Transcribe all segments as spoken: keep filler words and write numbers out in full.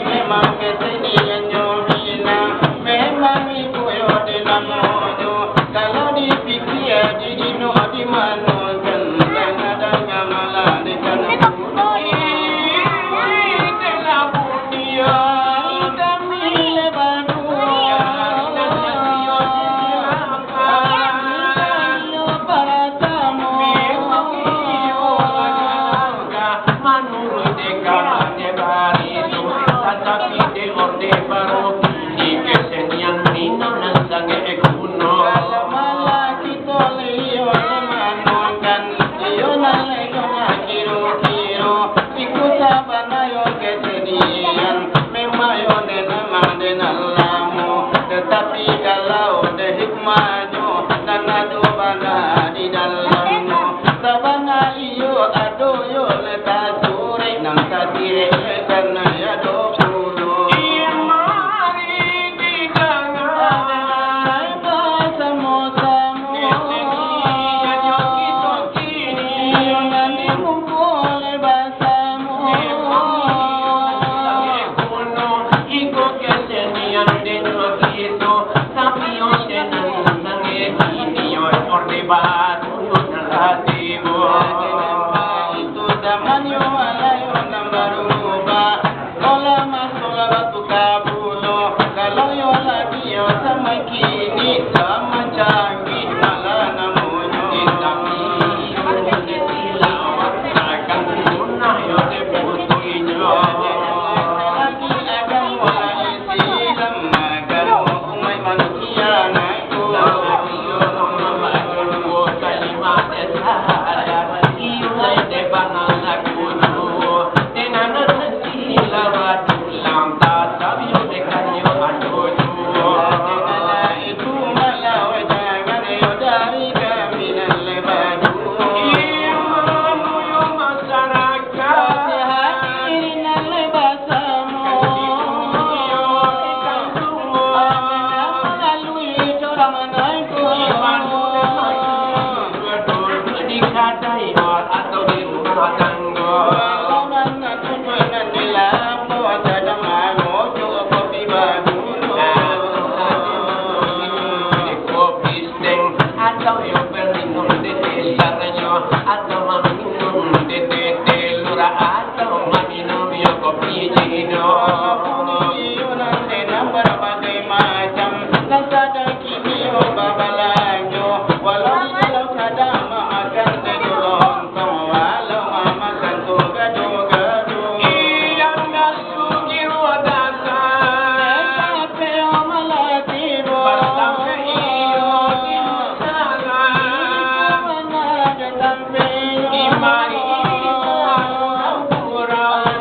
Memang keseniannyo Minang, memang ibu yo di namonyo. Kalau dipikia di ino di mano kan, danga-danga malah di kana. Manuruik dek kaban dek baritu, tatapi dek Orde Baru, kini kesenian Minang nan sangaik kuno. Kalau malah kito liyo manonton, iyo nan lai kiro-kiro, iko sabana yo kesenian, memang yo denamang denan lamo, tatapi kalau dek hikmahnyo, nan ado bana di dalamnyo, sabana iyo ado yo letak surek nan tatirek lekan nan ado pulo. Iyo mari didanga. Samo-samo. Iyo nan dimuko le basamo. Iko kesenian denyo kito, tapi yo denang sangaik, kini yo Orde Baru yo nan lah tibo. Itu zaman yo, alah yo nan barubah. Kalau maso lah batuka pulo, kalau yo lagi yo sama kini, sama canggih, malah namonyo. Tapi, takkan punah yo diputuihnyo. Lagi agamo Islam, agamo umaik manusia nan Atau yo baminum dek teh taranyo, atau maminum dek teh telur, atau maminum yo kopi cino. Iyo nan denang barbagai macam, nan sadang kini yo babalanjo, walau di dalam sadang mamakan dek lontong, walau mamakan tu gado-gado. Iyo nan sugiro datang. Sampai yo malah tibo. Sampai iyo di musala. Di mari iyo urang.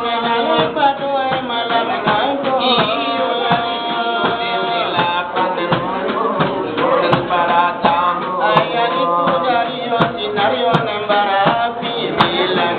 Iyo dari dulu di lapangan. Ayah itu dari yo sinario nan barapi. Bilang